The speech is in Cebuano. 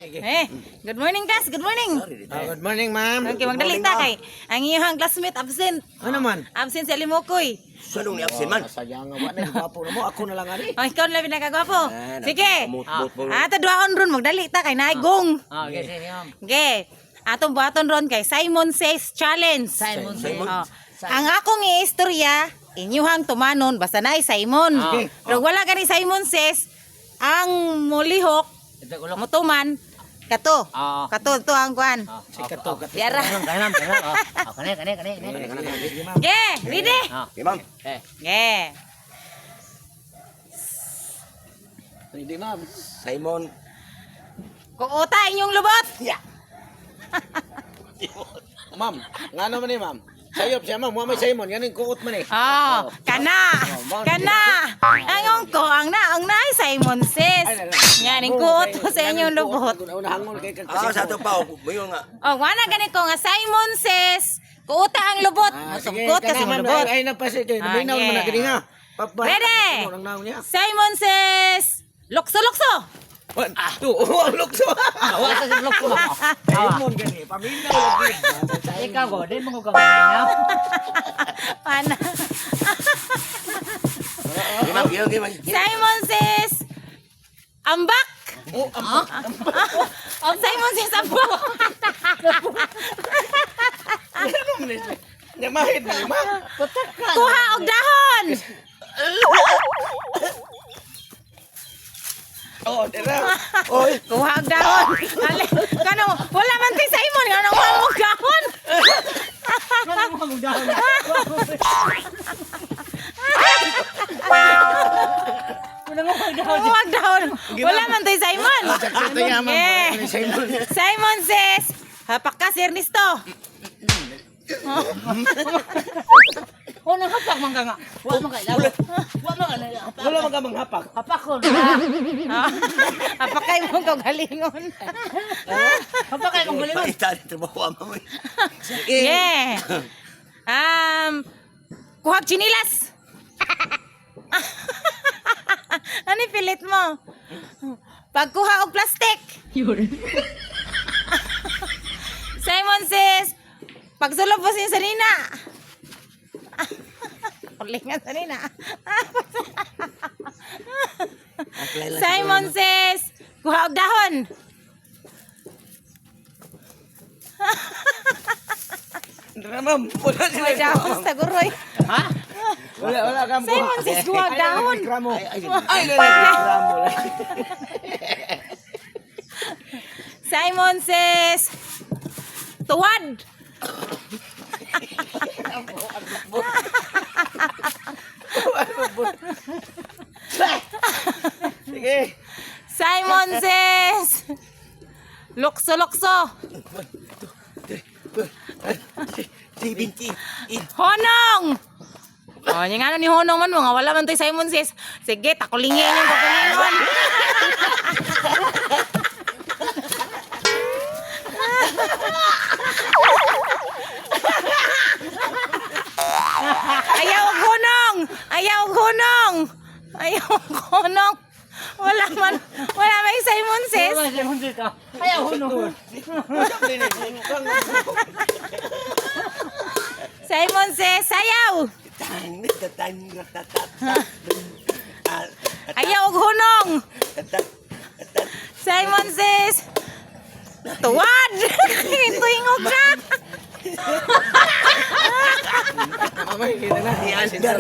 Eh, good morning, class. Good morning. Ah, good morning, ma'am. Okay, magdali ta kay ang iyong classmate absent. Ano man? Absent si Alimokoy. Sa nung ni absent man. Sayang nga wa na gwapo na mo ako na lang ani. Oh, ikaw na pinakagwapo. Ah, Sige. nagpamot-mot mo. Ah, duhaon ron magdali ta kay naay gong. Ah, okay, sige, ma'am. Okay. Atong buhaton ron kay Simon Says Challenge. Simon Simon. Oh. Ang akong iistorya, inyuhang tumanon basta naay Simon. Okay. Pero wala gani Simon Says ang mulihok Ito ulok. mutuman kato. Ah. Kato to ang kuan. Ah, Kato, kato. Diara. Kaya ma'am, kaya ma'am. Ah, kani, kani, kani, kani. Sige, ma'am. Okay, ready? Ah, Okay, ma'am. eh. Okay. Ready, ma'am. Simon. Kuota inyong lubot. Yeah. Ma'am, ngano man ni ma'am? Sayop siya, ma'am. Wa may Simon, ganing kuot man eh. Oh, kana. Kana. Ang ko ang na ang naay Simon Says. Yan ang kuot mo sa inyong lubot. Unahangol kay kag Ah, sa ato pa. Mayo nga. Oh, wala gani ko nga Simon Says. Kuota ang lubot. Ah, sige, Mosungkot kasi kana, mong ma'am. lubot. Ay, ay nagpasi kay Ah, naminaw man na yeah. gani nga. Papa. Ready? Ang naon niya. Simon Says, lukso lukso. One, two, oh, ang lukso. Wala sa ulok ko, ma'am. Simon gani, paminaw lagi. Ikaw ko, di mo ko kamay. Pana. Okay, ma'am. Okay, ma'am. Simon Says, ambak. Oh, ang Simon Says, ambak. ano man ni? Nyamahid man ni, ma'am. Kuha og dahon. Oh, dira. Oy. Kuha og dahon. Ale, kano wala man ti Simon kano kuha mo og dahon. Wala mo kang dahon. Wala mo kang dahon. Kuha og dahon. Wala man ti Simon. Sakto niya, ma'am. Yeah. Simon. Simon Says, hapak ka si Ernesto. Oh, nang hapak man ka nga. Wa man ka ilawat. Wa man ka na hapak. Wala man ka manghapak. Hapak ko. Hapak kay mong kagalingon. Hapak kay kong galingon. Paita ni trabaho ma'am. Yeah. Kuhag chinilas. Ano yung pilit mo? Pagkuha og plastic. Simon Says, pagsulog po siya sa nina. Kulingan sa nina. Simon Says, kuha og dahon. Dira, ma'am. Wala sila. May dahon sa guroy. Ha? Wala, wala ka. Simon Says, kuha og dahon. Ay, ay, ay, ay, Simon Says, tuwad. Sige. Simon Says, lukso lukso. 78. Honong! Oh, yung ano ni Honong man mo, nga wala man to'y Simon Says. Sige, takulingin yung kakulingon. Ayaw og hunong! Ayaw og hunong! Ayaw og hunong! Wala man, wala may Simon Says. Wala siya hunsit ah. Ayaw huno. Simon Says, sayaw! Tang tang Ayaw og hunong! Simon Says, tuwad! Tuingog na! Mamay, kita na. Andar.